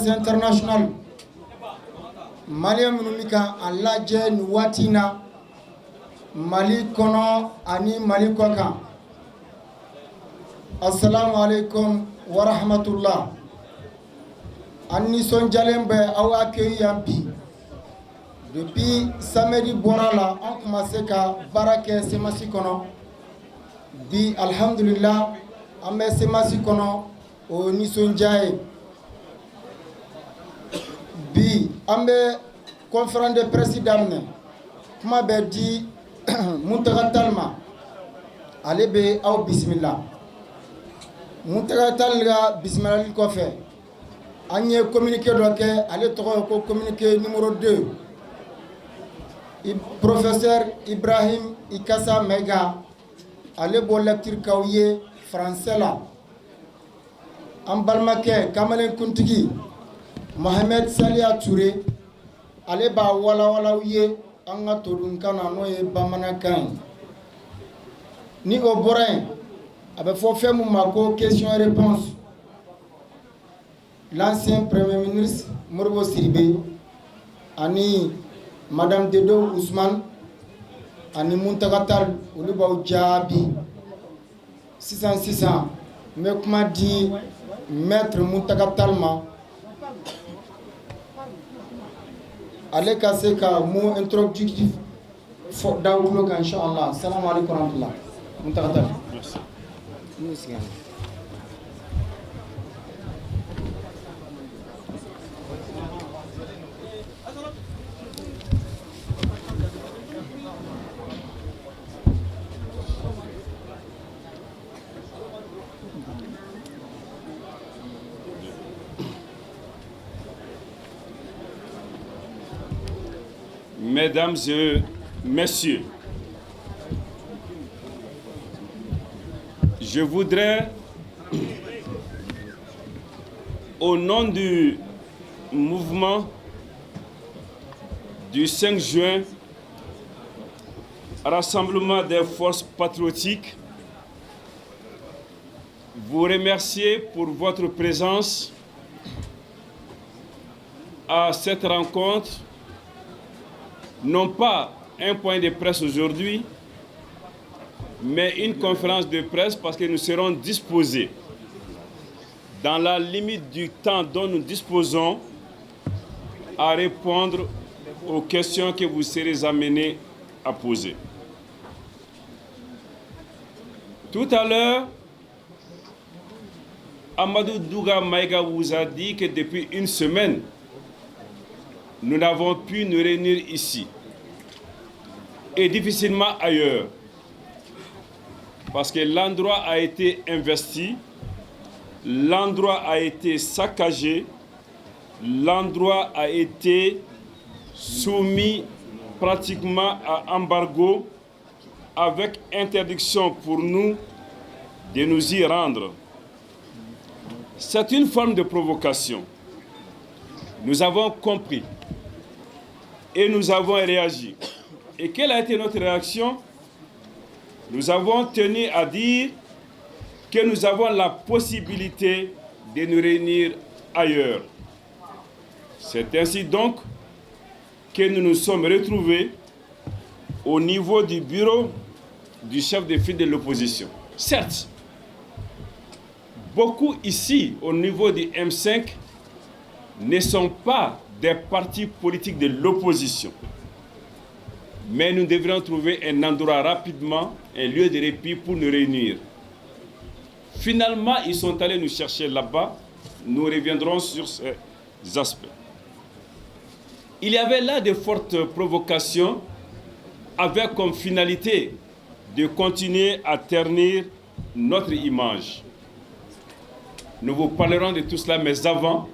Presse Internationale, Malien minnu bɛ ka a lajɛ nin waati in na Mali kɔnɔ ani Mali kɔ kan, assalamu alaikum wa rahmatullah. An nisɔndiyalen bɛ aw accueillir yan bi. Depuis samedi bɔra la, an tun ma se ka baara kɛ CMAS kɔnɔ. Bi, alhamdulillah, an bɛ CMAS kɔnɔ, o ye nisɔndiya ye. Bi an bɛ conférence de presse daminɛ. Kuma bɛ di Muntaga Tall ma, ale bɛ aw bisimila. Muntaga Tall ka bisimilali kɔfɛ, an ye communiqué dɔ kɛ, ale tɔgɔ ye ko communiqué numéro 2. Professeur Ibrahim Ikassa Maïga, ale b'o lecture k'aw ye français la. An balimakɛ kamalenkuntigi Mohamed Saliya Touré, ale b'a walawala aw ye an ka todunkan na, n'o ye bamanankan ye. Ni o bɔra yen, a bɛ fɔ fɛn mun ma ko question réponse. L'ancien premier ministre Modibo Sidibé ani madame Dedew Ousmane ani Muntaga Tall, olu b'aw jaabi. Sisan sisan, n bɛ kuma di maître Muntaga Tall ma, ale ka se ka mot introductif fɔ d'aw tulo kan, inchallah. Salamu alaikum warahmatullah. Muntaga Tall. Merci. N'u sigi. Mesdames et messieurs, je voudrais, au nom du mouvement du 5 juin, Rassemblement des forces patriotiques, vous remercier pour votre présence à cette rencontre, non pas un point de presse aujourd'hui, mais une conférence de presse, parce que nous serons disposés, dans la limite du temps dont nous disposons, à répondre aux questions que vous serez amenés à poser. Tout à l'heure, Amadou Douga Maïga vous a dit que depuis une semaine, nous n'avons pu nous réunir ici et difficilement ailleurs, parce que l'endroit a été investi, l'endroit a été saccagé, l'endroit a été soumis pratiquement à embargo avec interdiction pour nous de nous y rendre. C'est une forme de provocation. Nous avons compris et nous avons réagi. Et quelle a été notre réaction? Nous avons tenu à dire que nous avons la possibilité de nous réunir ailleurs. C'est ainsi donc que nous nous sommes retrouvés au niveau du bureau du chef de file de l'opposition. Certes, beaucoup ici, au niveau du M5, ne sont pas des partis politiques de l'opposition. Mais nous devrions trouver un endroit rapidement, un lieu de répit pour nous réunir. Finalement, ils sont allés nous chercher là-bas. Nous reviendrons sur ces aspects. Il y avait là de fortes provocations avec comme finalité de continuer à ternir notre image. Nous vous parlerons de tout cela, mais avant,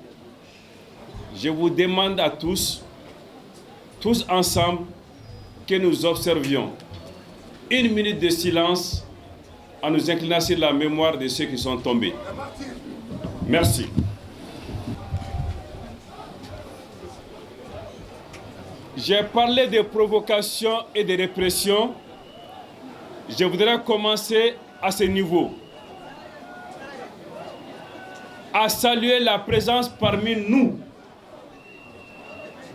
je vous demande à tous, tous ensemble, que nous observions une minute de silence en nous inclinant sur la mémoire de ceux qui sont tombés. Merci. J'ai parlé de provocation et de répression. Je voudrais commencer à ce niveau. À saluer la présence parmi nous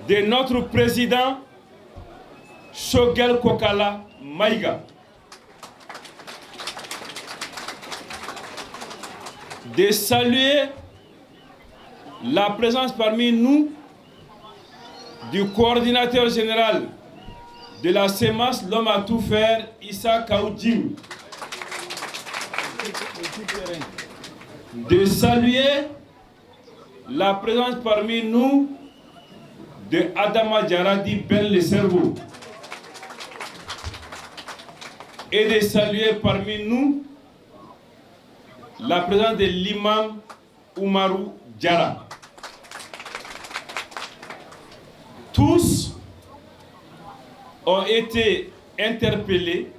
de notre président Choguel Kokalla Maïga, de saluer la présence parmi nous du coordinateur général de la CMAS, l'homme à tout faire, Issa Kaou Djim. De saluer la présence parmi nous de Adama Diarra dit Ben le Cerveau. Et de saluer parmi nous la présence de l'imam Oumarou Diarra. Tous ont été interpellés,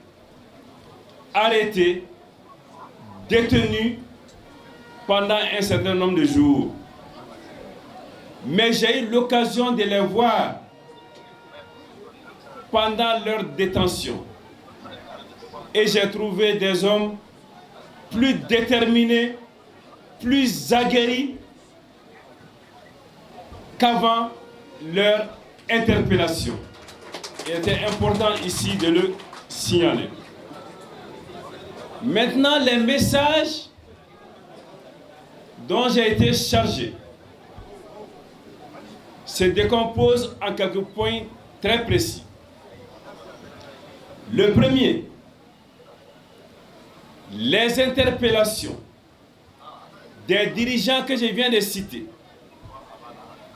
arrêtés, détenus pendant un certain nombre de jours. Mais j'ai eu l'occasion de les voir pendant leur détention. Et j'ai trouvé des hommes plus déterminés, plus aguerris qu'avant leur interpellation. Il était important ici de le signaler. Maintenant, les messages dont j'ai été chargé se décomposent en quelques points très précis. Le premier, les interpellations des dirigeants que je viens de citer,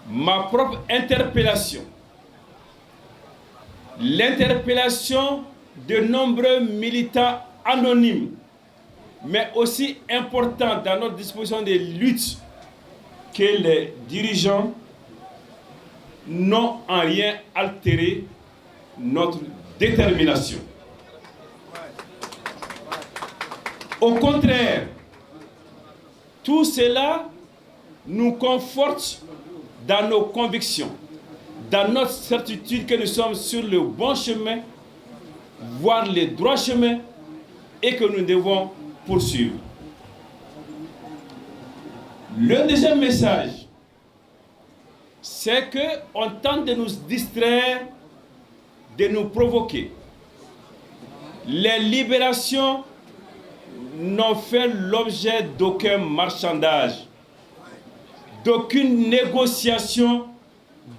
ma propre interpellation, l'interpellation de nombreux militants anonymes, mais aussi importants dans notre disposition de lutte que les dirigeants, n'ont en rien altéré notre détermination. Au contraire, tout cela nous conforte dans nos convictions, dans notre certitude que nous sommes sur le bon chemin, voire le droit chemin, et que nous devons poursuivre. Le deuxième message, c'est qu'on tente de nous distraire, de nous provoquer. Les libérations n'ont fait l'objet d'aucun marchandage, d'aucune négociation,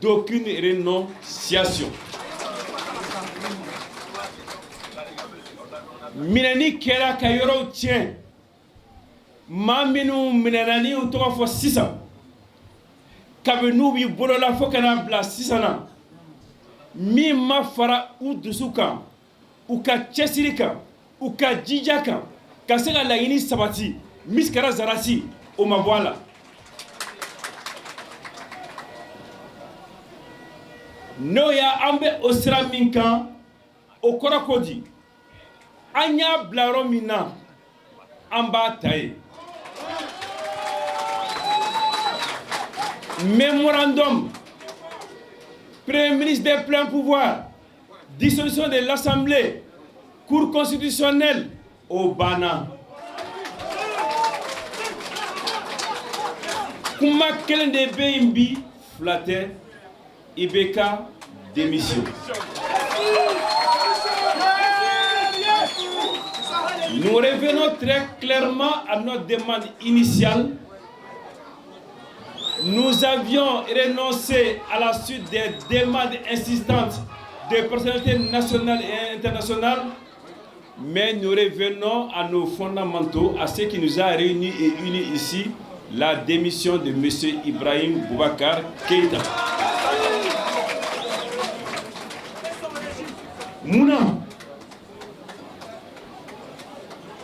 d'aucune renonciation. Minɛni kɛra ka yɔrɔw tiɲɛ. Maa minnu minɛna ni y'u tɔgɔ fɔ sisan, kabini n'u b'i bolola fo ka n'a bila sisan na, min ma fara u dusu kan, u ka cɛsiri kan, u ka jija kan ka se ka laɲini sabati, misikara zarasi o ma bɔ a la. N'o y'a an bɛ o sira min kan, o kɔrɔ ko di? An y'a bila yɔrɔ min na, an b'a ta yen. Mémorandum, Premier ministre des pleins pouvoirs, dissolution de l'Assemblée, Cour constitutionnelle, o banna. Kuma kelen de bɛ yen bi, fila tɛ, IBK démission. Nous revenons très clairement à notre demande initiale. Nous avions renoncé à la suite des demandes insistantes des personnalités nationales et internationales, mais nous revenons à nos fondamentaux, à ce qui nous a réunis et unis ici, la démission de M. Ibrahim Boubacar Keïta. Munna,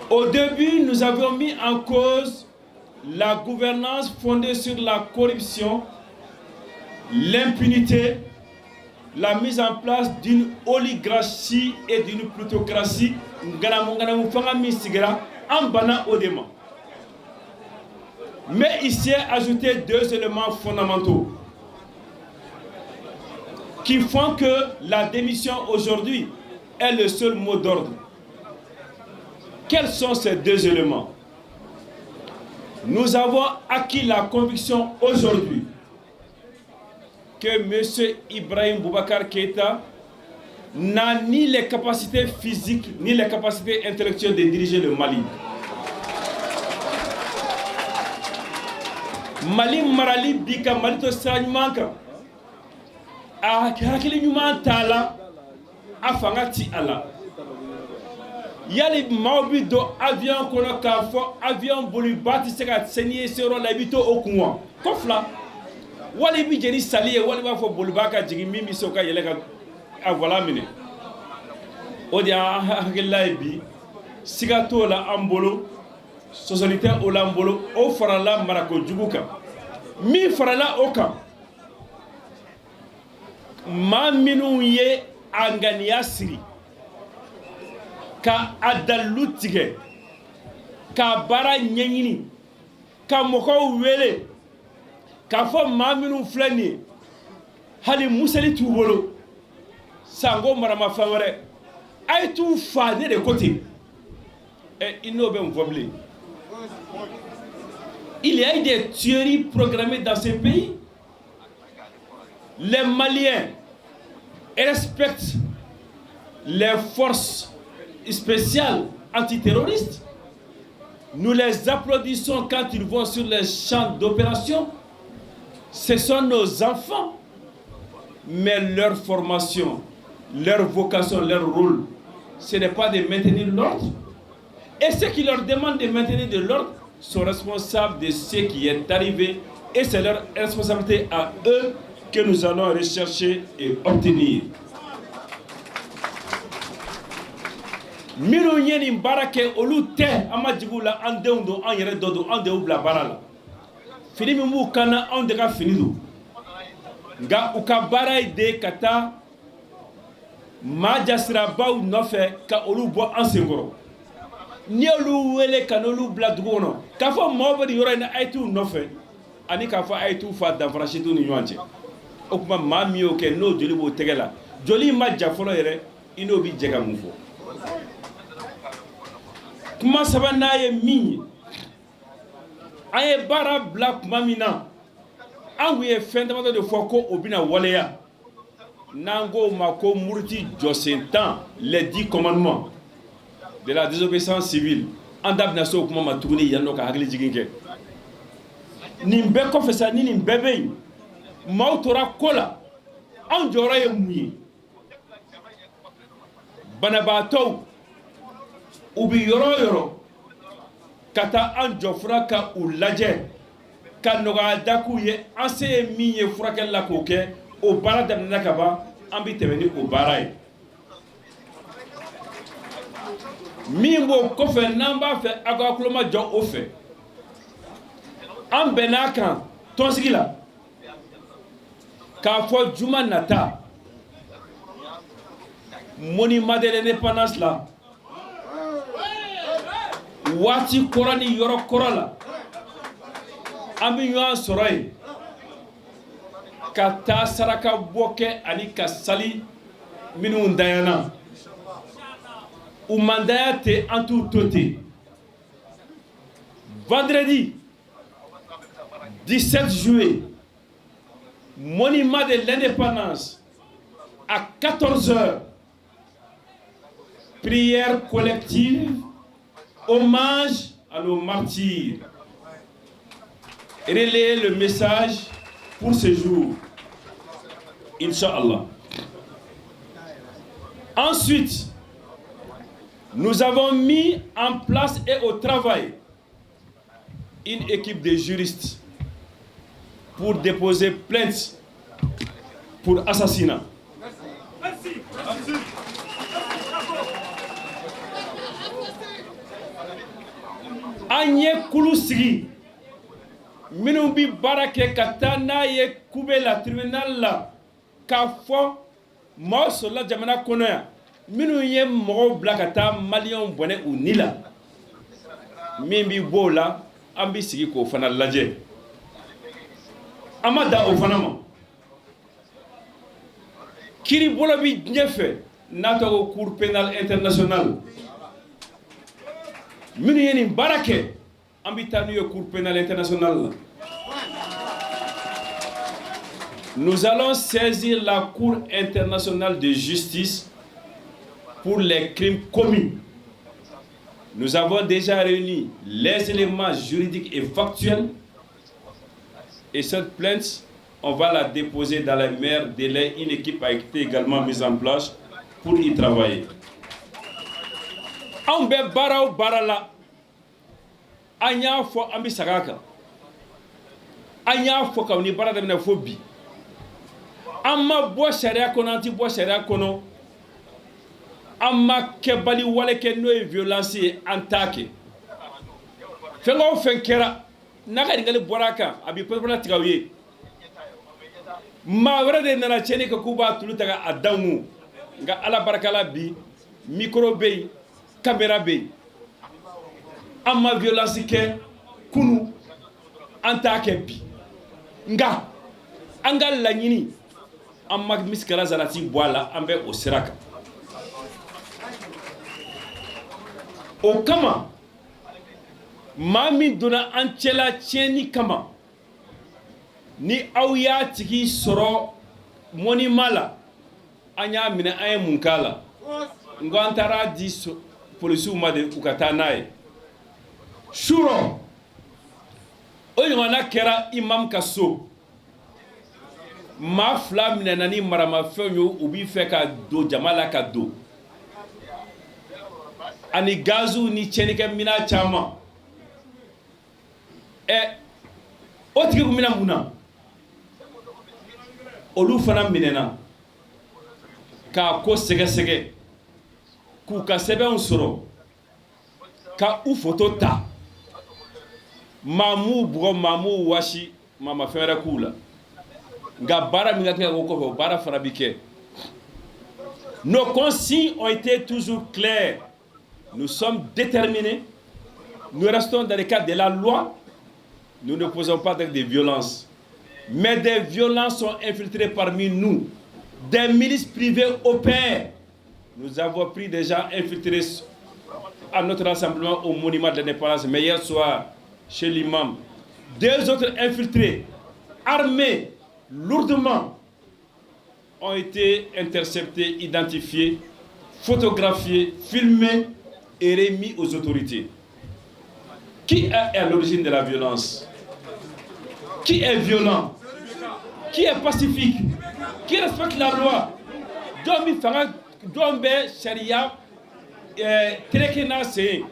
au début, nous avions mis en cause la gouvernance fondée sur la corruption, l'impunité, la mise en place d'une oligarchie et d'une plutocratie. An banna o de ma. Mais il s'est ajouté deux éléments fondamentaux qui font que la démission aujourd'hui est le seul mot d'ordre. Quels sont ces deux éléments? Nous avons acquis la conviction aujourd'hui que M. Ibrahim Boubacar Keïta n'a ni les capacités physiques ni les capacités intellectuelles de diriger le Mali. Mali marali bi ka Mali to sira ɲuman kan, a hakili ɲuman t'a la, a fanga ti a la. Yali maaw bi don avion kɔnɔ k'a fɔ avion boliba tɛ se ka se n'i ye se yɔrɔ la, i bɛ to o kun wa? Ko fila, wali i bɛ jɛn ni sali ye, wali i b'a fɔ boliba ka jigin, min bɛ se o ka yɛlɛ ka a volant minɛ. O de y'an hakilila ye bi, siga t'o la an bolo, sɔsɔli tɛ o la an bolo. O farala marako jugu kan, min farala o kan, maa minnu ye a ŋaniya siri ka a dalilu tigɛ, ka baara ɲɛɲini, ka mɔgɔw wele k'a fɔ maa minnu filɛ nin ye, hali museli t'u bolo, sanko maramafɛn wɛrɛ, a ye t'u fa, ne de ko ten. Ɛ, i n'o bɛ mun fɔ bilen? Il y a eu des tueries programmées dans ce pays. Les Maliens respectent les forces spéciales antiterroristes. Nous les applaudissons quand ils vont sur les champs d'opération. Ce sont nos enfants. Mais leur formation, leur vocation, leur rôle, ce n'est pas de maintenir l'ordre. Et ceux qui leur demandent de maintenir de l'ordre sont responsables de ce qui est arrivé et c'est leur responsabilité à eux que nous allons rechercher et obtenir. Minnu ye nin baara kɛ, olu tɛ, an ma jigin u la, an denw don, an yɛrɛ dɔ don, an de y'u bila baara la. Fini min b'u kan na, anw de ka fini don. Nka u ka baara ye de ka taa maa jasirabaw nɔfɛ ka olu bɔ an senkɔrɔ. N'i y'olu wele ka n'olu bila dugu kɔnɔ k'a fɔ maaw bɛ nin yɔrɔ in na, a ye t'u nɔfɛ, ani k'a fɔ a ye t'u fa, danfara si t'u ni ɲɔgɔn cɛ. O tuma maa min y'o kɛ, n'o joli b'o tɛgɛ la, joli in ma ja fɔlɔ yɛrɛ, i n'o bɛ jɛ ka mun fɔ? Kuma sabanan ye min ye, an ye baara bila tuma min na, an tun ye fɛn damadɔ de fɔ ko o bɛna waleya, n'an k'o ma ko muruti jɔsen tan, les 10 commandements de la désobéissance civile. An da bɛna se o kuma ma tuguni yan nɔ ka hakili jigin kɛ. Nin bɛɛ kɔfɛ sa, ni nin bɛɛ bɛ yen, maaw tora ko la, anw jɔyɔrɔ ye mun ye? Banabaatɔw u bɛ yɔrɔ o yɔrɔ, ka taa an jɔ fura ka u lajɛ, ka nɔgɔya da k'u ye, an se ye min ye furakɛli la k'o kɛ. O baara daminɛna ka ban, an bɛ tɛmɛ ni o baara ye. Min b'o kɔfɛ, n'an b'a fɛ aw ka tuloma jɔ o fɛ, an bɛnn'a kan tɔnsigi la k'a fɔ juma nata, monument de l'indépendance la, waati kɔrɔ ni yɔrɔ kɔrɔ la, an bɛ ɲɔgɔn sɔrɔ yen ka taa saraka bɔ kɛ ani ka sali minnu dayana. U man daya ten, an t'u to ten. Vendredi 17 juillet, monument de l'indépendance, à 14 heures, prière collective, hommage à nos martyrs. Relayer le message pour ce jour, Inch'Allah. Ensuite, nous avons mis en place et au travail une équipe de juristes pour déposer plainte pour assassinat. An ye kulu sigi minnu bɛ baara kɛ ka taa n'a ye kube la, tribunal la, k'a fɔ maaw sɔrɔla jamana kɔnɔ yan minnu ye mɔgɔw bila ka taa maliyɛnw bɔnɛ u ni la. Min bɛ bɔ o la, an bɛ sigi k'o fana lajɛ. An ma dan o fana ma, kiiri bolo bɛ diɲɛ fɛ n'a tɔgɔ ko cour pénale internationale. Minnu ye nin baara kɛ, An bɛ taa n'u ye Cour pénale internationale la. Nous allons saisir la Cour internationale de justice pour les crimes commis. Nous avons déjà réuni les éléments juridiques et factuels et cette plainte, on va la déposer dans les meilleurs délais. Une équipe a été également mise en place pour y travailler. Anw bɛ baara o baara la, an y'a fɔ, an bɛ segin a kan, an y'a fɔ kabini baara daminɛ fo bi, an ma bɔ sariya kɔnɔ, an ti bɔ sariya kɔnɔ. An ma kɛbali wale kɛ n'o ye violence ye, an t'a kɛ. Fɛn o fɛn kɛra n'a ka ɲininkali bɔra a kan, a b'i pɛrɛn tigɛ aw ye. Maa wɛrɛ de nana tiɲɛni kɛ k'u b'a tulu ta k'a da kun, nka Ala barika la, bi micro bɛ yen, caméra bɛ yen. An ma violence kɛ kunu, an t'a kɛ bi, nka an ka laɲini, an ma misikala zarati bɔ a la, an bɛ o sira kan. O kama, maa min donna an cɛla tiɲɛni kama, ni aw y'a tigi sɔrɔ monument la, an y'a minɛ, an ye mun k'a la? N ko an taara di polisiw ma de, u ka taa n'a ye surɔ. O ɲɔgɔnna kɛra imam ka so, maa fila minɛna ni maramafɛnw ye, u b'i fɛ ka don jama la ka don ani gaziw ni tiɲɛnikɛ minɛn caman. Ɛ, o tigi kun bɛna mun na? Olu fana minɛna k'a ko sɛgɛsɛgɛ, k'u ka sɛbɛnw sɔrɔ, ka u foto ta. Maa m'u bugɔ, maa m'u wasi, maa ma fɛn wɛrɛ k'u la, nka baara min ka kan ka k'o kɔfɛ, o baara fana bi kɛ. Nos consignes ont été toujours claires. Nous sommes déterminés, nous restons dans le cadre de la loi, nous ne posons pas avec des violences, mais des violences sont infiltrées parmi nous, des milices privées opèrent. Nous avons pris des gens infiltrés à notre rassemblement au monument de l'Indépendance, mais hier soir, chez l'imam, deux autres infiltrés, armés lourdement, ont été interceptés, identifiés, photographiés, filmés et remis aux autorités. Qui est à l'origine de la violence? Qui est violent? Qui est pacifique? Qui respecte la loi? Jɔn bɛ fanga, jɔn bɛ sariya tereke n'a sen ye?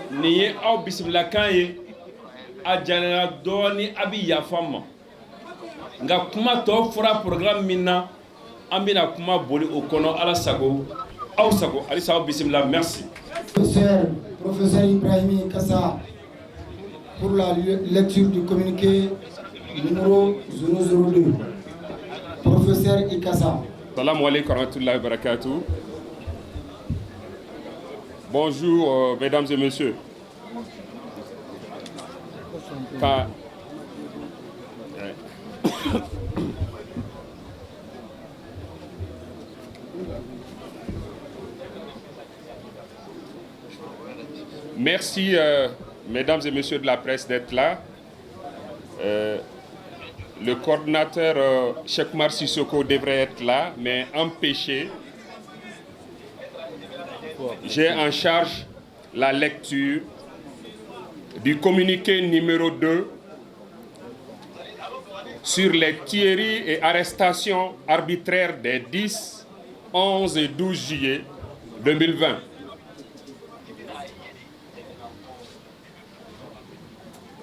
Nin ye aw bisimilakan ye. A janyana dɔɔni, a bɛ yafa n ma, nka kuma tɔ fɔra programme min na, an bɛna kuma boli o kɔnɔ. Ala sago, aw sago, halisa aw bisimila. Merci. Professeur Ibrahim Kassa pour la lecture du communiqué numéro 002. Professeur Ikassa. Salam alaikum wa rahmatullahi wa barakatuh. Bonjour, mesdames et messieurs. Merci, mesdames et messieurs de la presse, d'être là. Le coordinateur Cheikh Mar Sissoko devrait être là, mais empêché. J'ai en charge la lecture du communiqué numéro 2 sur les tueries et arrestations arbitraires des 10, 11 et 12 juillet 2020.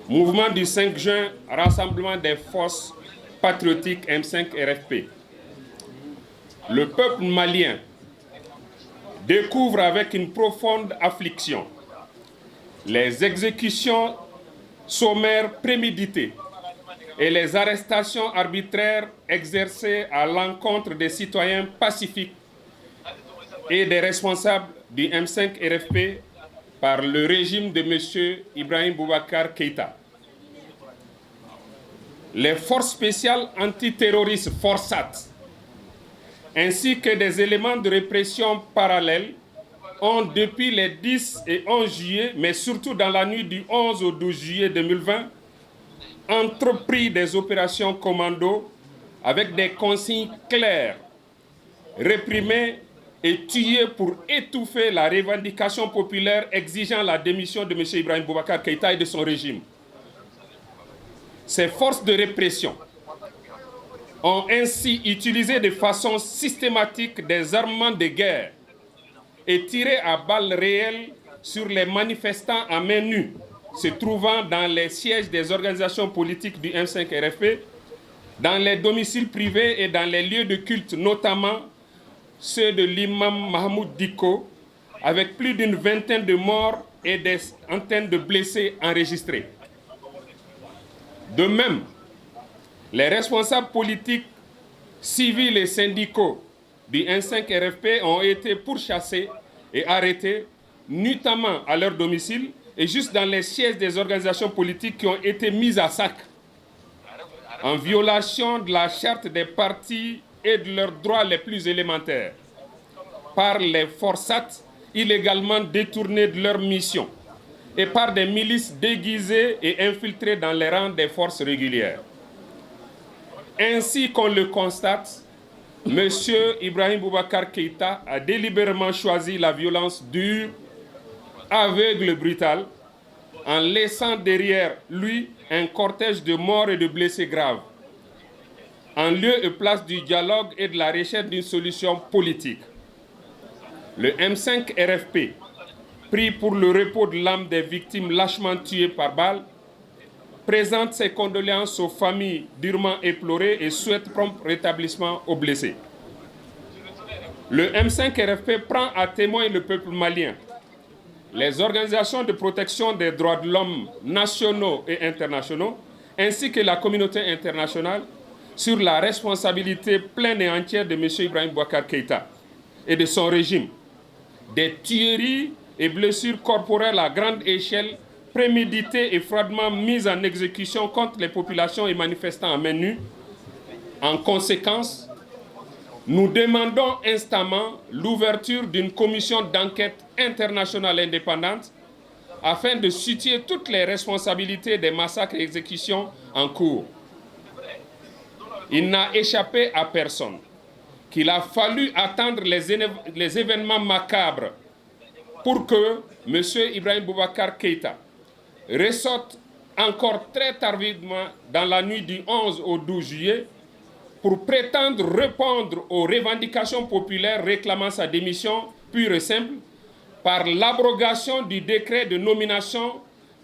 Mouvement du 5 juin, rassemblement des forces patriotiques M5 RFP. Le peuple malien découvre avec une profonde affliction les exécutions sommaires préméditées et les arrestations arbitraires exercées à l'encontre des citoyens pacifiques et des responsables du M5 RFP par le régime de M. Ibrahim Boubacar Keïta. Les forces spéciales antiterroristes FORSAT ainsi que des éléments de répression parallèles ont depuis les 10 et 11 juillet, mais surtout dans la nuit du 11 au 12 juillet 2020, entrepris des opérations commando avec des consignes claires, réprimées et tuées pour étouffer la revendication populaire exigeant la démission de M. Ibrahim Boubacar Keïta et de son régime. Ces forces de répression ont ainsi utilisé de façon systématique des armements de guerre et tiré à balles réelles sur les manifestants à main nue se trouvant dans les sièges des organisations politiques du M5 RFP, dans les domiciles privés et dans les lieux de culte, notamment ceux de l'imam Mahmoud Dicko, avec plus d'une vingtaine de morts et des centaines de blessés enregistrés. De même, les responsables politiques, civils et syndicaux du M5 RFP ont été pourchassés et arrêtés, notamment à leur domicile et juste dans les sièges des organisations politiques qui ont été mises à sac, en violation de la charte des partis et de leurs droits les plus élémentaires, par les forçats illégalement détournés de leur mission et par des milices déguisées et infiltrées dans les rangs des forces régulières. Ainsi qu'on le constate, M. Ibrahim Boubacar Keïta a délibérément choisi la violence dure, aveugle et brutale, en laissant derrière lui un cortège de morts et de blessés graves, en lieu et place du dialogue et de la recherche d'une solution politique. Le M5 RFP, pris pour le repos de l'âme des victimes lâchement tuées par balles, présente ses condoléances aux familles durement éplorées et souhaite prompt rétablissement aux blessés. Le M5 RFP prend à témoin le peuple malien, les organisations de protection des droits de l'homme nationaux et internationaux, ainsi que la communauté internationale, sur la responsabilité pleine et entière de M. Ibrahim Boubacar Keïta et de son régime, des tueries et blessures corporelles à grande échelle, préméditées et froidement mises en exécution contre les populations et manifestants à main nue. En conséquence, nous demandons instamment l'ouverture d'une commission d'enquête internationale indépendante afin de situer toutes les responsabilités des massacres et exécutions en cours. Il n'a échappé à personne qu'il a fallu attendre les événements macabres pour que M. Ibrahim Boubacar Keïta ressorte encore très tardivement dans la nuit du 11 au 12 juillet pour prétendre répondre aux revendications populaires réclamant sa démission pure et simple par l'abrogation du décret de nomination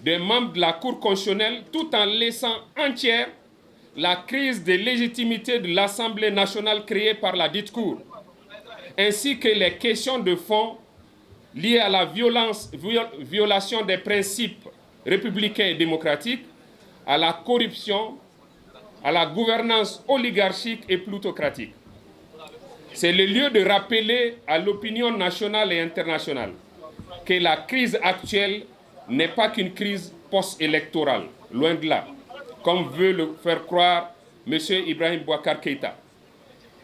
des membres de la Cour constitutionnelle, tout en laissant entière la crise de légitimité de l'Assemblée nationale créée par la dite Cour, ainsi que les questions de fond liées à la violation des principes républicains et démocratiques, à la corruption, à la gouvernance oligarchique et plutocratique. C'est le lieu de rappeler à l'opinion nationale et internationale que la crise actuelle n'est pas qu'une crise post-électorale, loin de là, comme veut le faire croire M. Ibrahim Boubacar Keïta.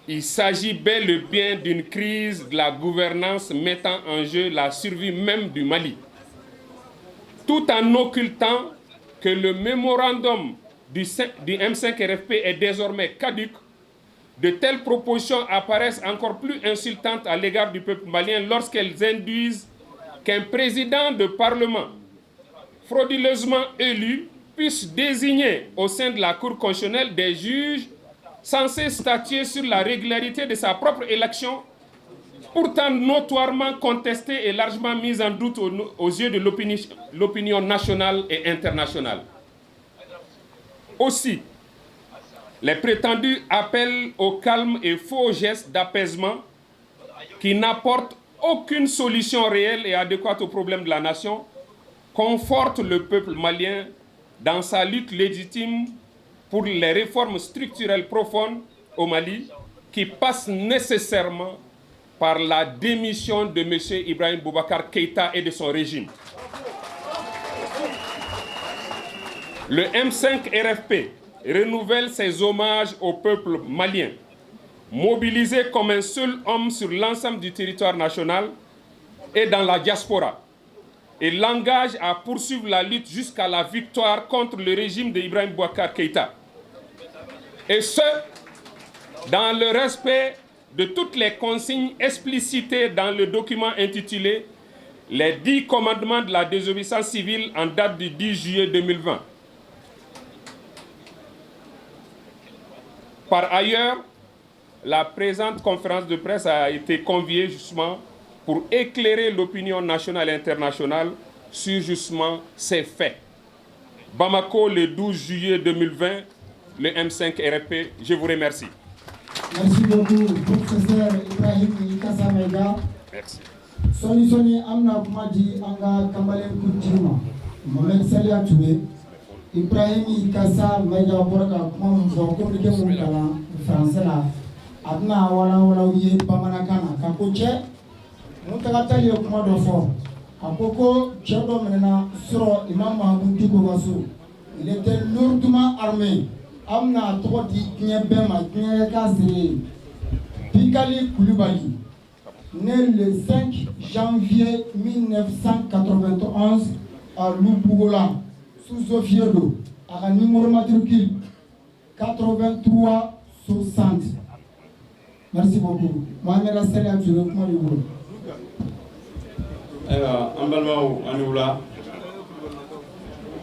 Il s'agit bel et bien d'une crise de la gouvernance mettant en jeu la survie même du Mali, tout en occultant que le mémorandum du M5 RFP est désormais caduc. De telles propositions apparaissent encore plus insultantes à l'égard du peuple malien lorsqu'elles induisent qu'un président de parlement frauduleusement élu puisse désigner au sein de la Cour constitutionnelle des juges censés statuer sur la régularité de sa propre élection, pourtant notoirement contestée et largement mise en doute aux yeux de l'opinion nationale et internationale. Aussi, les prétendus appels au calme et faux gestes d'apaisement qui n'apportent aucune solution réelle et adéquate aux problèmes de la nation confortent le peuple malien dans sa lutte légitime pour les réformes structurelles profondes au Mali qui passent nécessairement par la démission de M. Ibrahim Boubacar Keïta et de son régime. Le M5 RFP renouvelle ses hommages au peuple malien, mobilisé comme un seul homme sur l'ensemble du territoire national et dans la diaspora et l'engage à poursuivre la lutte jusqu'à la victoire contre le régime d'Ibrahim Boubacar Keïta. Et ce, dans le respect de toutes les consignes explicitées dans le document intitulé Les 10 commandements de la désobéissance civile en date du 10 juillet 2020. Par ailleurs, la présente conférence de presse a été conviée justement pour éclairer l'opinion nationale et internationale sur justement ces faits. Bamako, le 12 juillet 2020, le M5 RFP, je vous remercie. Merci beaucoup, professeur Ibrahim Ikassa Maïga. Merci. Sɔɔni sɔɔni, an bɛna kuma di an ka kamalen kuntigi ma, Mohamed Saliya Touré. Ibrahim Ikassa Maïga bɔra ka kuma min fɔ, communiqué mun kalan français la, a bɛna walawala aw ye bamanankan na ka ko cɛ Muntaga Tall ye kuma dɔ fɔ. A ko ko cɛ dɔ minɛna sɔrɔ Imam Mahamudu Dicko ka so, il était lourdement armé. An bɛna a tɔgɔ di diɲɛ bɛɛ ma, diɲɛ k'a seere ye. Pikali Kulibali, né le 5 janvier 1991 à Loubogola, sous-officier don. A ka numéro matricule 83 60. Merci beaucoup. Mohamed Saliya Touré, kuma b'i bolo. Ayiwa, an balimaw, an ni wula.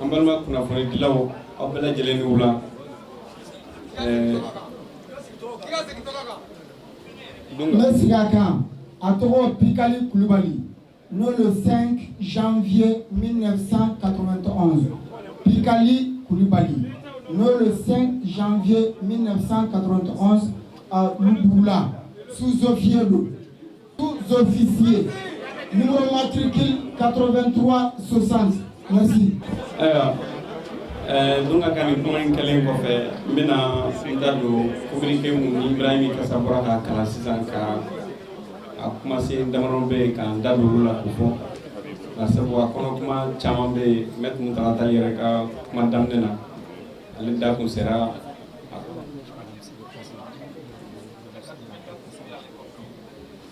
An balima kunnafonidilaw, aw bɛɛ lajɛlen ni wula. N bɛ segin a kan, a tɔgɔ Pikali Kulibali, né le 5 janvier 1991. Pikali Kulibali, né le 5 janvier 1991 à Louboula, sous-officier don, sous-officier, numéro matricule 83 60. Merci. Ayiwa, Dunga ka nin kuma in kɛlen kɔfɛ, n bɛna n da don communiqué mun ni Ibrahim Kasa bɔra k'a kalan sisan, ka a kumasen damadɔ bɛ yen k'an da don olu la k'o fɔ, nka sabu a kɔnɔ kuma caman bɛ yen. Maître Muntaga Tall yɛrɛ ka kuma daminɛ na, ale da kun sera.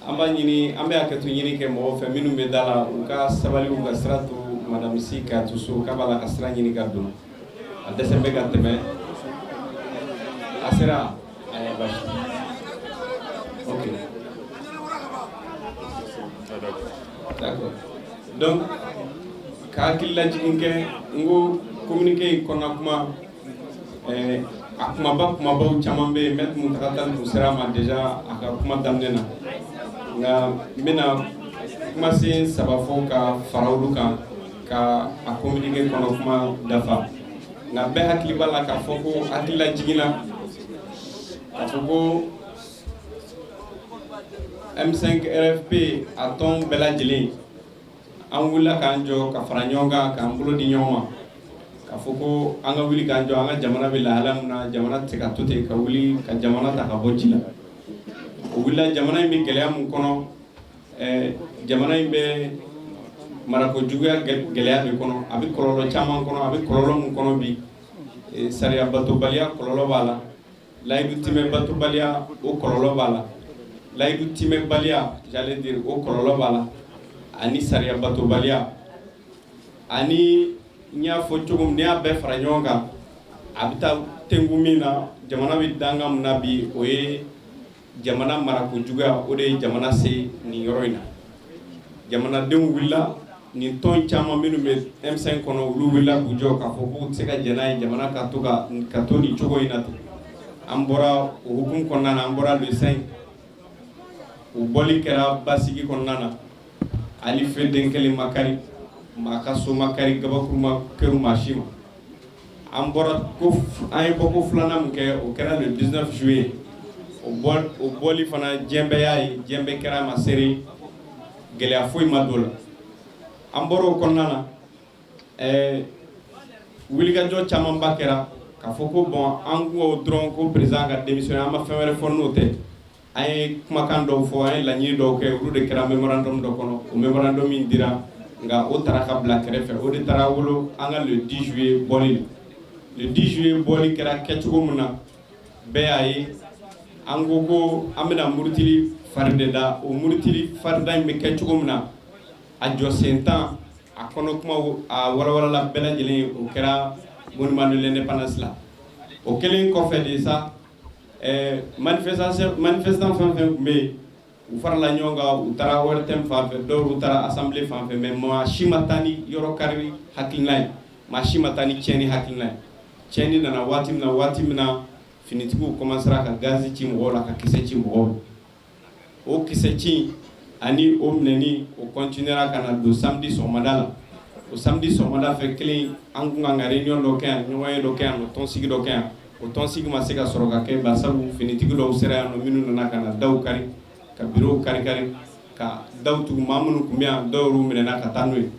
An b'a ɲini, an bɛ hakɛto ɲini kɛ mɔgɔw fɛ minnu bɛ da la, u ka sabali, u ka sira to madame Si k'a to so, k'a b'a la ka sira ɲini ka don, a dɛsɛ bɛ ka tɛmɛ. A sera, ayi, baasi, ok, d'accord. Donc ka hakili lajigin kɛ, n ko communiqué in kɔnɔna kuma, a kumaba kumabaw caman bɛ yen. Maître Muntaga Tall tun sera a ma déjà a ka kuma daminɛ na, nka n bɛna kumasen saba fɔ ka fara olu kan ka a communiqué kɔnɔ kuma dafa. Nka bɛɛ hakili b'a la k'a fɔ ko hakili lajiginna k'a fɔ ko M5 RFP, a tɔn bɛɛ lajɛlen, an wulila k'an jɔ ka fara ɲɔgɔn kan, k'an bolo di ɲɔgɔn ma, k'a fɔ ko an ka wuli k'an jɔ. An ka jamana bɛ lahala min na, jamana tɛ se ka to ten ka wuli ka jamana ta ka bɔ ji la. O wulila, jamana in bɛ gɛlɛya mun kɔnɔ, jamana in bɛ marako juguya gɛlɛya de kɔnɔ, a bɛ kɔlɔlɔ caman kɔnɔ. A bɛ kɔlɔlɔ mun kɔnɔ bi, sariya batobaliya kɔlɔlɔ b'a la, layidu timɛ batobaliya o kɔlɔlɔ b'a la, layidu timɛbaliya, j'allais dire, o kɔlɔlɔ b'a la, ani sariya batobaliya. Ani n y'a fɔ cogo min, n'i y'a bɛɛ fara ɲɔgɔn kan, a bɛ taa tengu min na, jamana bɛ danga min na bi, o ye jamana marako juguya. O de ye jamana se nin yɔrɔ in na. Jamanadenw wulila, nin tɔn caman minnu bɛ M5 kɔnɔ, olu wulila k'u jɔ k'a fɔ k'u tɛ se ka jɛn n'a ye jamana ka to nin cogo in na ten. An bɔra o hukumu kɔnɔna na, an bɔra le 5. O bɔli kɛra basigi kɔnɔna na, hali fɛn den kelen ma kari, maa ka so ma kari, gabakuru ma kɛru maa si ma. An bɔra ko an ye bɔko filanan min kɛ, o kɛra le 19 juillet. O bɔ, o bɔli fana, diɲɛ bɛɛ y'a ye, diɲɛ bɛɛ kɛra a ma seere, gɛlɛya foyi ma don o la. An bɔra o kɔnɔna na, wulikajɔ camanba kɛra k'a fɔ ko bon, an ko dɔrɔn ko président ka démissionner, an ma fɛn wɛrɛ fɔ n'o tɛ. An ye kumakan dɔw fɔ, an ye laɲini dɔw kɛ, olu de kɛra mémorandum dɔ kɔnɔ. O mémorandum min dira, nka o taara ka bila kɛrɛfɛ, o de taara wolo an ka le 10 juillet bɔli. Le 10 juillet bɔli kɛra kɛcogo min na, bɛɛ y'a ye. An ko ko an bɛna murutili fari de da. O murutili farida in bɛ kɛ cogo min na A jɔ sen tan, a kɔnɔ kumaw, a walawalala bɛɛ lajɛlen, o kɛra Monument de l'Indépendance la. O kɛlen kɔfɛ de sa, manifestation, manifestant fɛn fɛn tun bɛ yen, u farala ɲɔgɔn kan, u taara ORTM fan fɛ, dɔw taara assemblée fan fɛ, mais maa si ma taa ni yɔrɔ kari hakilina ye, maa si ma taa ni tiɲɛni hakilina ye. Tiɲɛni nana waati min na finitigiw commencera ka gazi ci mɔgɔw la, ka kisɛ ci mɔgɔw la. O kisɛ ci ani o minɛni, o continuera ka na don samedi sɔgɔmada la. O samedi sɔgɔmada fɛ kelen, an kun kan ka réunion dɔ kɛ yan, ɲɔgɔn ye dɔ kɛ yan, tɔnsigi dɔ kɛ yan. O tɔnsigi ma se ka sɔrɔ ka kɛ, barisabu finitigi dɔw sera yan nɔ, minnu nana ka na daw kari, ka bureau kari kari, ka daw tugu. Maa minnu tun bɛ yan, dɔw y'u minɛna ka taa n'u ye,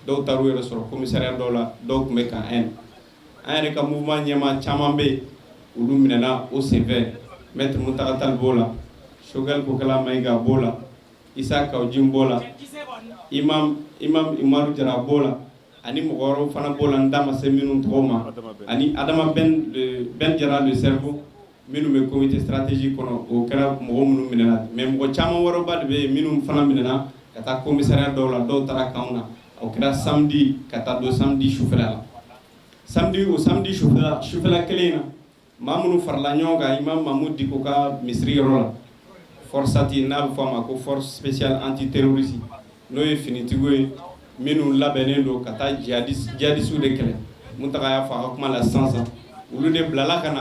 dɔw taar'u yɛrɛ sɔrɔ commissariat dɔw la, dɔw tun bɛ camp 1. An yɛrɛ ka mouvement ɲɛmaa caman bɛ yen, olu minɛna o senfɛ. Maître Mountaga Tall b'o la, Choguel Kokalla Maïga b'o la, Issa Kaou Djim b'o la, Imam Umaru Jara b'o la, ani mɔgɔ wɛrɛw fana b'o la, n da ma se minnu tɔgɔ ma, ani Adama Ben Jara le cerveau, minnu bɛ comité stratégique kɔnɔ. O kɛra mɔgɔ minnu minɛna, mais mɔgɔ caman wɛrɛba de bɛ yen minnu fana minɛna ka taa commissariat dɔw la, dɔw taara camp na. O kɛra samedi ka taa don samedi sufɛla la. Samedi, o samedi sufɛla kelen in na, maa minnu farala ɲɔgɔn kan Imam Mahmoud Dicko ka misiri yɔrɔ la, FORSAT, n'a bɛ fɔ a ma ko Force spéciale antiterroriste, n'o ye finitigiw ye minnu labɛnnen don ka taa jihadisiw de kɛlɛ, Mountaga y'a fɔ a ka kuma la sisan sisan, olu de bilala ka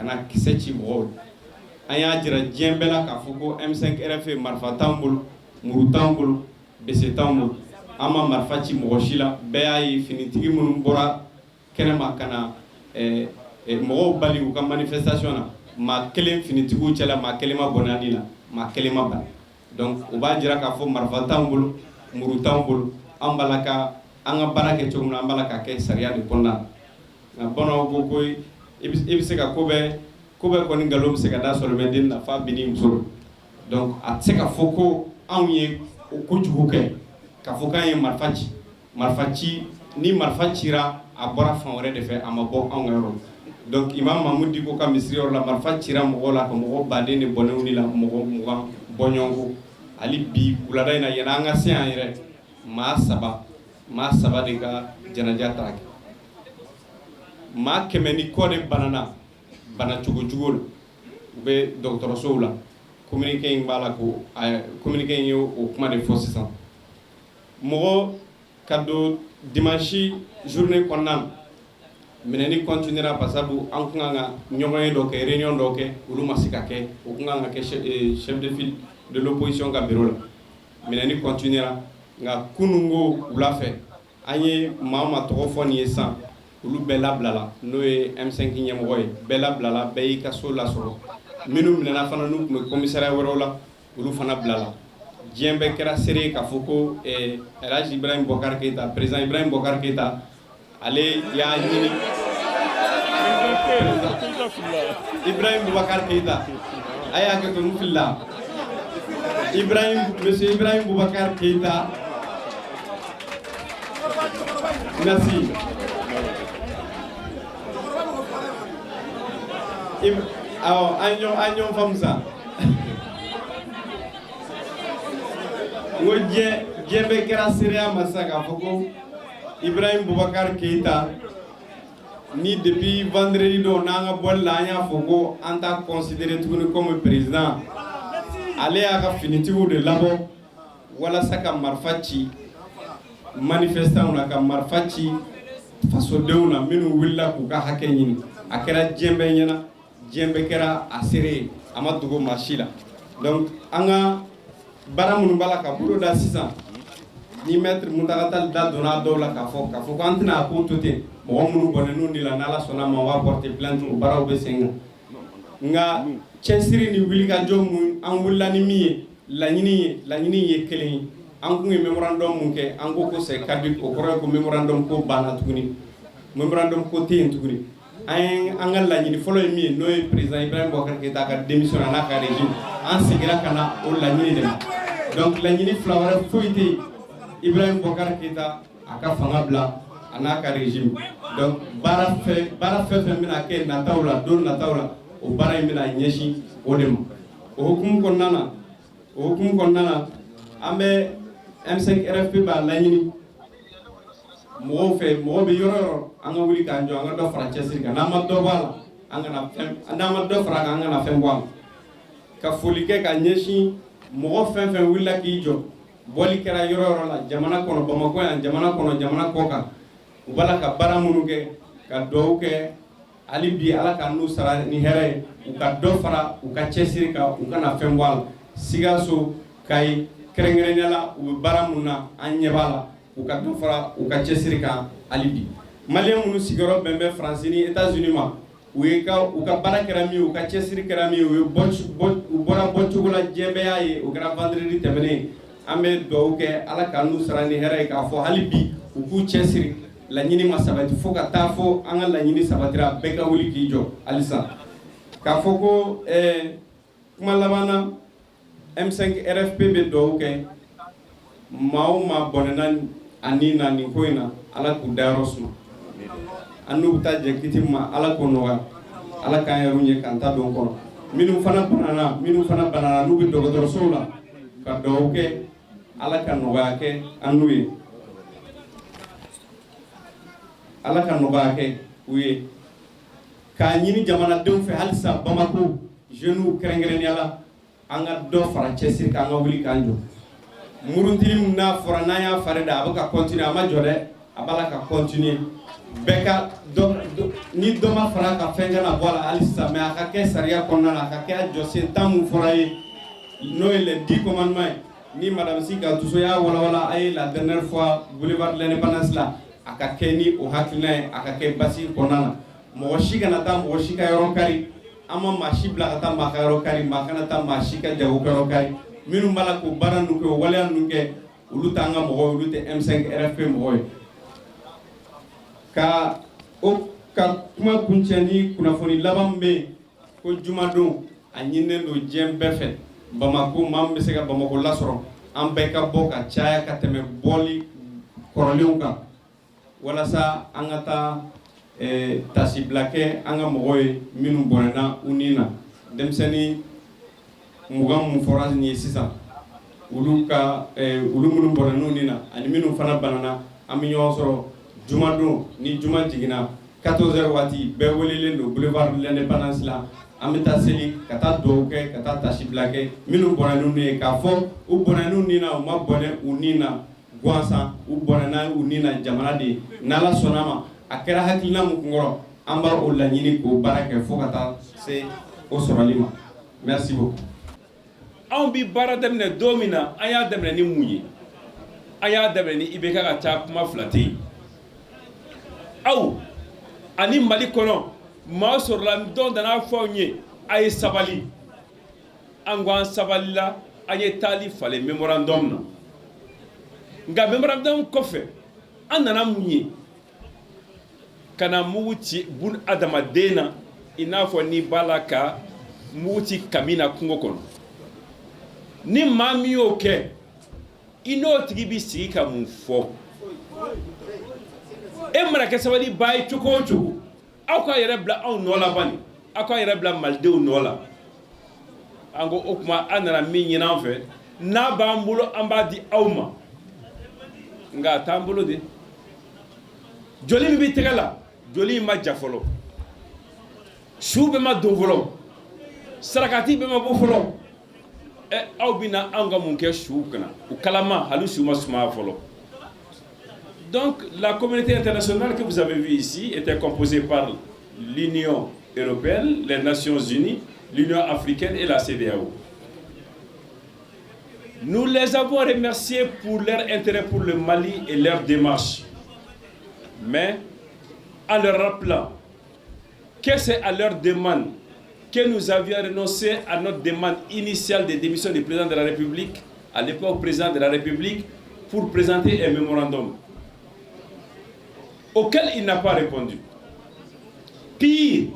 na kisɛ ci mɔgɔw la. An y'a jira diɲɛ bɛɛ la k'a fɔ ko M5 RFP, marifa t'anw bolo, muru t'anw bolo, bese t'anw bolo, an ma marifa ci mɔgɔ si la. Bɛɛ y'a ye, finitigi minnu bɔra kɛnɛma ka na mɔgɔw bali u ka manifestation na, maa kelen finitigiw cɛla, maa kelen ma bɔnɛ ani la, maa kelen ma bana. Donc o b'a jira k'a fɔ marifa t'anw bolo, muru t'anw bolo, an b'a la ka an ka baara kɛ cogo min na, an b'a la ka kɛ sariya de kɔnɔna na. Nka bamananw ko i bɛ se ka ko bɛɛ kɔni, nkalon bɛ se ka da sɔrɔ mɛ den na f'a binni muso. Donc a tɛ se ka fɔ ko anw ye o kojugu kɛ, k'a fɔ k'an ye marifa ci. Marifa ci ni marifa cira, a bɔra fan wɛrɛ de fɛ, a ma bɔ anw ka yɔrɔ. Donc Imam Mahmoud Dicko ka misiri yɔrɔ la, marifa cira mɔgɔw la ka mɔgɔ baden de bɔnɛw ni la, mɔgɔ 20 bɔɲɔgɔnko. Hali bi wulada in na, yanni an ka se yan yɛrɛ, maa saba de ka janaja taara kɛ. Maa 100 ni kɔ de banana bana cogo jugu la, u bɛ dɔgɔtɔrɔsow la. Communiqué in b'a la ko communiqué in ye o kuma de fɔ sisan. Mɔgɔ ka don dimanche journée kɔnɔna na, minɛni continuera, basabu an kun kan ka ɲɔgɔn ye dɔ kɛ, réunion dɔ kɛ, olu ma se ka kɛ. O kun kan ka kɛ chef de file de l'opposition ka bureau la. Minɛni continuera, nka kununko wula fɛ, an ye maa o maa tɔgɔ fɔ nin ye sisan, olu bɛɛ labilala, n'o ye M5 ɲɛmɔgɔ ye, bɛɛ labilala, bɛɛ y'i ka so lasɔrɔ. Minnu minɛna fana, n'u tun bɛ commissariat wɛrɛw la, olu fana bilala. Diɲɛ bɛɛ kɛra seere ye k'a fɔ ko El Hadj Ibrahim Boubacar Keïta, président Ibrahim Boubacar Keïta, ale y'a ɲini, Ibrahim Boubacar Keïta, a y'a kɛ to, n filila, Ibrahim, monsieur Ibrahim Boubacar Keïta, merci. Awɔ, an ɲɔgɔn faamu sa. N ko diɲɛ bɛɛ kɛra seereya ma sisan k'a fɔ ko Ibrahim Boubacar Keïta ni depuis vendredi don n'an ka bɔli la, an y'a fɔ ko an t'a considéré tuguni comme président. Ale y'a ka finitigiw de labɔ walasa ka marifa ci manifestants na, ka marifa ci fasodenw na minnu wulila k'u ka hakɛ ɲini. A kɛra diɲɛ bɛɛ ɲɛna, diɲɛ bɛɛ kɛra a seere ye, a ma dogo maa si la. Donc an ka baara minnu b'a la ka bolo da sisan, ni maître Mountaga Tall da donna a dɔw la k'a fɔ k'an tɛna a ko to ten, mɔgɔ minnu bɔnɛn'u de la, n'Ala sɔnna ma, on va porter plainte, o baaraw bɛ sen kan. Nka cɛsiri ni wulikajɔ mun an wulila ni min ye, laɲini ye kelen ye. An kun ye mémorandum mun kɛ, an ko ko c'est caduc, o kɔrɔ ye ko mémorandum ko banna tuguni, mémorandum ko tɛ yen tuguni. An ye an ka laɲini fɔlɔ ye min ye, n'o ye président Ibrahim Boubacar Keïta ka démission a n'a ka régime, an seginna ka na o laɲini de ma. Donc laɲini fila wɛrɛ foyi tɛ yen: Ibrahim Boubacar Keïta a ka fanga bila, a n'a ka régime. Donc baara fɛn fɛn bɛna kɛ nataw la, don nataw la, o baara in bɛna ɲɛsin o de ma. O hukumu kɔnɔna na, an bɛ M5 RFP b'a laɲini mɔgɔw fɛ, mɔgɔ bɛ yɔrɔ yɔrɔ, an ka wuli k'an jɔ, an ka dɔ fara cɛsiri kan. N'an ma dɔ bɔ a la, an kana fɛn, n'an ma dɔ fara a kan, an kana fɛn bɔ a la. Ka foli kɛ ka ɲɛsin mɔgɔ fɛn fɛn wulila k'i jɔ, bɔli kɛra yɔrɔ yɔrɔ la, jamana kɔnɔ, Bamakɔ yan, jamana kɔnɔ, jamana kɔ kan, u b'a la ka baara minnu kɛ, ka dugawu kɛ hali bi, Ala ka n'u sara ni hɛrɛ ye. U ka dɔ fara u ka cɛsiri kan, u kana fɛn bɔ a la. Sikaso, Kayi kɛrɛnkɛrɛnnenya la, u bɛ baara mun na, an ɲɛ b'a la. U ka dɔ fara u ka cɛsiri kan hali bi. Maliyɛn minnu sigiyɔrɔ bɛn bɛ Faransi ni États-Unis ma, u ye ka u ka baara kɛra min ye, u ka cɛsiri kɛra min ye, u ye bɔ, u bɔra bɔcogo la, diɲɛ bɛɛ y'a ye, o kɛra vendredi tɛmɛnen. An bɛ dugawu kɛ, Ala ka n'u sara ni hɛrɛ ye, k'a fɔ hali bi u k'u cɛsiri. Laɲini ma sabati, fo ka taa fɔ an ka laɲini sabatira, bɛɛ ka wuli k'i jɔ halisa. K'a fɔ ko kuma laban na, M5 RFP bɛ dugawu kɛ maa o maa bɔnɛna a ni na nin ko in na, Ala k'u dayɔrɔ suma. An n'u bɛ taa jɛ kiti ma, Ala k'o nɔgɔya, Ala k'an yɛrɛw ɲɛ k'an ta don kɔnɔ. Minnu fana banana, n'u bɛ dɔgɔtɔrɔsow la, ka dugawu kɛ, Ala ka nɔgɔya kɛ an n'u ye, Ala ka nɔgɔya kɛ u ye. K'a ɲini jamanadenw fɛ halisa, Bamako jeunes kɛrɛnkɛrɛnnenya la, an ka dɔ fara cɛsiri kan, an ka wuli k'an jɔ. Murutili min n'a fɔra n'an y'a fari da, a bɛ ka continuer, a ma jɔ dɛ, a b'a la ka continuer. Bɛɛ ka dɔ, ni dɔ ma fara a kan, fɛn kana bɔ a la hali sisan, mais a ka kɛ sariya kɔnɔna na, a ka kɛ a jɔsen 10 mun fɔra ye, n'o ye les 10 commandements ye, ni madame Sy Gatuso y'a walawala a ye la dernière fois boulevard de l'Indépendance la. A ka kɛ ni o hakilina ye, a ka kɛ basigi kɔnɔna na. Mɔgɔ si kana taa mɔgɔ si ka yɔrɔ kari. An ma maa si bila ka taa maa ka yɔrɔ kari, maa kana taa maa si ka jago kɛ yɔrɔ kari. Minnu b'a la k'o baara ninnu kɛ, o waleya ninnu kɛ, olu t'an ka mɔgɔ ye, olu tɛ M5 RFP mɔgɔ ye. Ka o ka kuma kuncɛ ni kunnafoni laban min bɛ yen, ko jumadon, a ɲininen don diɲɛ bɛɛ fɛ, Bamako, maa min bɛ se ka Bamako lasɔrɔ, an bɛɛ ka bɔ ka caya ka tɛmɛ bɔli kɔrɔlenw kan, walasa an ka taa tasibila kɛ an ka mɔgɔw ye minnu bɔnɛna u ni na. Denmisɛnnin 20 mun fɔra nin ye sisan, olu ka olu minnu bɔnɛna u ni na ani minnu fana banana, an bɛ ɲɔgɔn sɔrɔ jumadon ni juma jiginna 14 heures waati. Bɛɛ welelen don boulevard de l'Indépendance la. An bɛ taa seli, ka taa dugawu kɛ, ka taa tasibila kɛ minnu bɔnɛna u ni ye, k'a fɔ u bɔnɛna u ni na, u ma bɔnɛ u ni na gansan, u bɔnɛna u ni na jamana de ye. N'Ala sɔnna ma, a kɛra hakilina mun kunkɔrɔ, an b'a o laɲini k'o baara kɛ fo ka taa se o sɔrɔli ma. Merci beaucoup. Anw bi baara daminɛ don min na, an y'a daminɛ ni mun ye? An y'a daminɛ ni IBK ka taa, kuma fila tɛ yen. Aw ani Mali kɔnɔ maa sɔrɔla dɔn nana fɔ anw ye: a ye sabali. An ko an sabalila, an ye taali falen mémorandum na. Nka mémorandum kɔfɛ, an nana mun ye? Ka na mugu ci bun adamaden na, i n'a fɔ n'i b'a la ka mugu ci kami na kungo kɔnɔ. Ni maa min y'o kɛ, i n'o tigi bɛ sigi ka mun fɔ? E mana kɛ sabali ba ye cogo o cogo, aw k'a yɛrɛ bila anw nɔ la bani, aw k'a yɛrɛ bila malidenw nɔ la. An ko o tuma, an nana min ɲini an fɛ, n'a b'an bolo, an b'a di aw ma, nka a t'an bolo de. Joli min bɛ tɛgɛ la, joli in ma ja fɔlɔ, su bɛɛ ma don fɔlɔ, sarakati bɛɛ ma bɔ fɔlɔ. Ɛ, aw bɛna anw ka mun kɛ suw kunna? U kalama hali su ma sumaya fɔlɔ. Donc la communauté internationale que vous avez vue ici était composée par l'Union européenne, les Nations unies, l'Union africaine et la CEDEAO. Nous les avons remerciés pour leur intérêt pour le Mali et leur démarche. Mais en leur rappelant que c'est à leur demande que nous avions renoncé à notre demande initiale de démission du président de la République, à l'époque président de la République, pour présenter un mémorandum auquel il n'a pas répondu. Pire,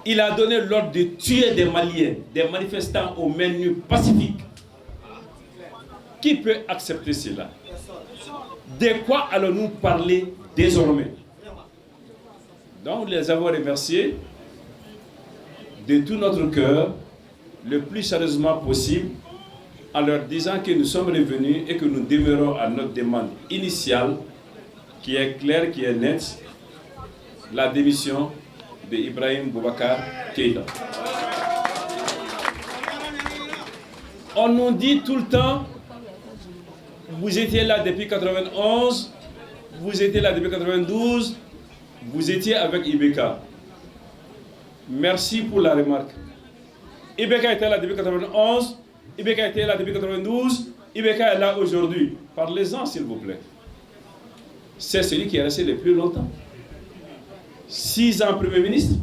il a donné l'ordre de tuer des Maliens, des manifestants aux mains nues pacifiques. Qui peut accepter cela? De quoi allons-nous parler désormais? Donc, nous les avons remerciés de tout notre cœur, le plus chaleureusement possible. En leur disant que nous sommes revenus et que nous demeurons à notre demande initiale, qui est claire, qui est nette, la démission de Ibrahim Boubacar Keïta. On nous dit tout le temps, vous étiez là depuis 91, vous étiez là depuis 92, vous étiez avec IBK. Merci pour la remarque. IBK était là depuis 91, IBK était là depuis 92, IBK est là aujourd'hui. Parlez-en, s'il vous plaît. C'est celui qui est resté le plus longtemps. 6 ans Premier ministre,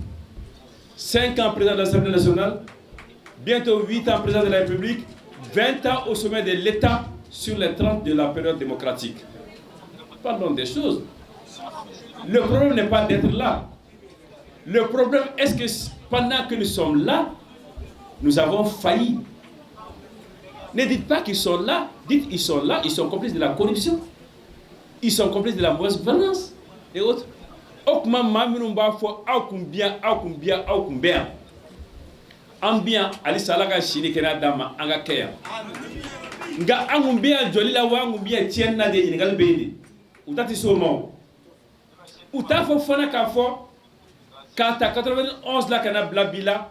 5 ans président de l'Assemblée nationale, bientôt 8 ans président de la République, 20 ans au sommet de l'État sur les 30 de la période démocratique. Parlons des choses. Le problème n'est pas d'être là. Le problème est que pendant que nous sommes là, nous avons failli. Ne dites pas qu'ils sont là, dites qu'ils sont là, ils sont complices de la corruption. Ils sont complices de la mauvaise gouvernance et autres. O tuma maa minnu b'a fɔ aw kun bi yan, aw kun bi yan, aw kun bɛ yan, an bi yan halisa. Ala ka si ni kɛnɛya d'an ma, an ka kɛ yan. Nka an kun bɛ yan jɔli la wa an kun bɛ yan tiɲɛni na de? Ɲininkali bɛ yen de. U ta tɛ se o ma. O u t'a fɔ fana k'a fɔ k'a ta 91 la ka na bila bi la,